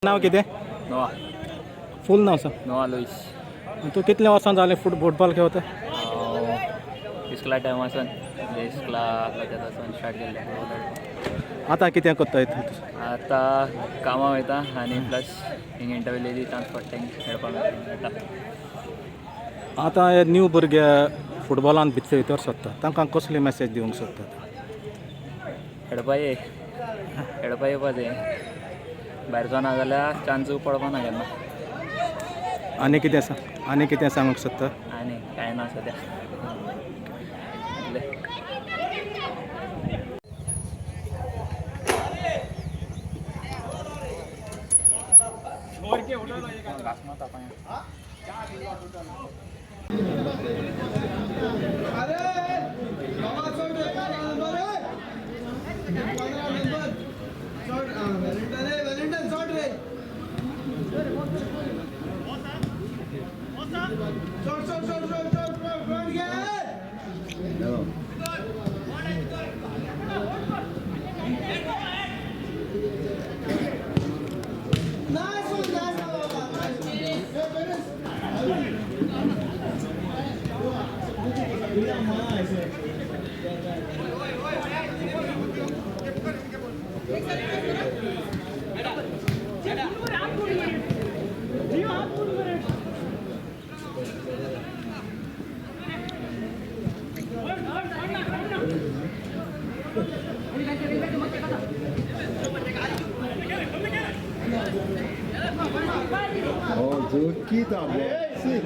नांव कितें? नोआ. फूल नांव सांग. नोआ लुईस. तूं कितल्या वर्सां जालें फुटबॉल खेळता? हांव इस्कुला टायमासून, म्हणजे इस्कुला लागता स्टार्ट केल्लें. आतां कितें करता तूं? आतां कामां वयता आनी प्लस हिंग इंटरव्यू चान्स पडटा खेळपाक मेळटा. आतां हे न्यू भुरगे फुटबॉलान भितर भितर सोदता, तांकां कसली मॅसेज दिवंक सोदता? खेळपा ये, खेळपा येवपा जाय. भायर ना जाल्यार चान्स पडपा ना केन्ना. आनी कितें सांग, आनी कितें सांगूंक सोदता? आनी कांय ना सद्या. Oh, Zucchita, sì.